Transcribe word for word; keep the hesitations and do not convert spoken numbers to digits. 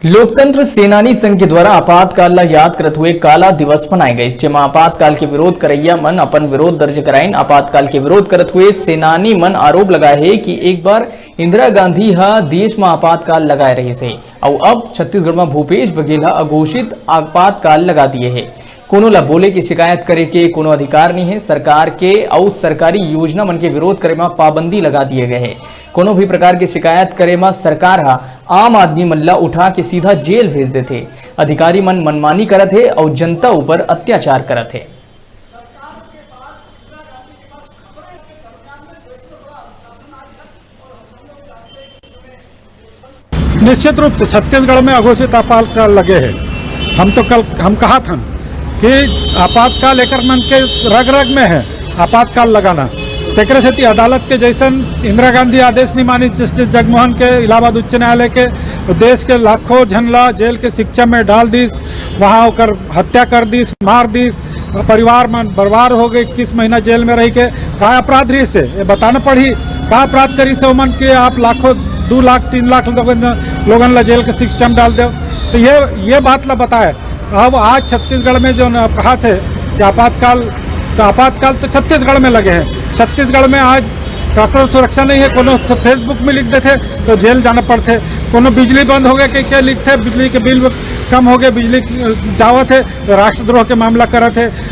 लोकतंत्र सेनानी संघ के द्वारा आपातकाल ला याद करत हुए काला दिवस मनाए गइस, जेमा आपातकाल के विरोध करइया मन अपन विरोध दर्ज कराइन। आपातकाल के विरोध करत हुए सेनानी मन आरोप लगाए हे कि एक बार इंदिरा गांधी ह देश म आपातकाल लगाए रहिस हे, अउ अब छत्तीसगढ़ म भूपेश बघेल ह अघोषित आपातकाल लगा दिए हे। कोनो ला बोले के, शिकायत करे के कोनो अधिकार नहीं है। सरकार के अउ सरकारी योजना मन के विरोध करे म पाबंदी लगा दिए गए है। कोनो भी प्रकार के शिकायत करे म सरकार ह आम आदमी मन ला उठा के सीधा जेल भेज देथे। अधिकारी मन मनमानी करत हे अउ जनता ऊपर अत्याचार करत हे। निश्चित रूप से छत्तीसगढ़ में अघोषित आपातकाल लगे है। हम तो कल हम कहा था कि आपातकाल एकर मन के रग रग में है, आपातकाल लगाना। तेकरे सेती अदालत के जैसन इंदिरा गांधी आदेश नहीं मानी, जस्टिस जगमोहन के इलाहाबाद उच्च न्यायालय के, देश के लाखों झन ला जेल के शिक्षा में डाल दीस, वहाँ ओकर हत्या कर दीस, मार दीस, परिवार मन बर्बाद हो गए, इक्कीस महीना जेल में रह के। का अपराध रहिस हे, ये बताना पड़ही। का अपराध करिस हे ओमन के आप लाखों, दू लाख, तीन लाख लोगन, लोगन ला जेल के शिक्षा में डाल दो। तो ये ये बात ला बताए। अब आज छत्तीसगढ़ में जो आप कहा थे कि आपातकाल, तो आपातकाल तो छत्तीसगढ़ में लगे हैं। छत्तीसगढ़ में आज काकरो सुरक्षा नहीं है। कोनो फेसबुक में लिख देथे तो जेल जाना पड़थे। कोनो बिजली बंद हो गए कि क्या लिखथे, बिजली के बिल कम हो गए, बिजली जावत है तो राष्ट्रद्रोह के मामला करत है।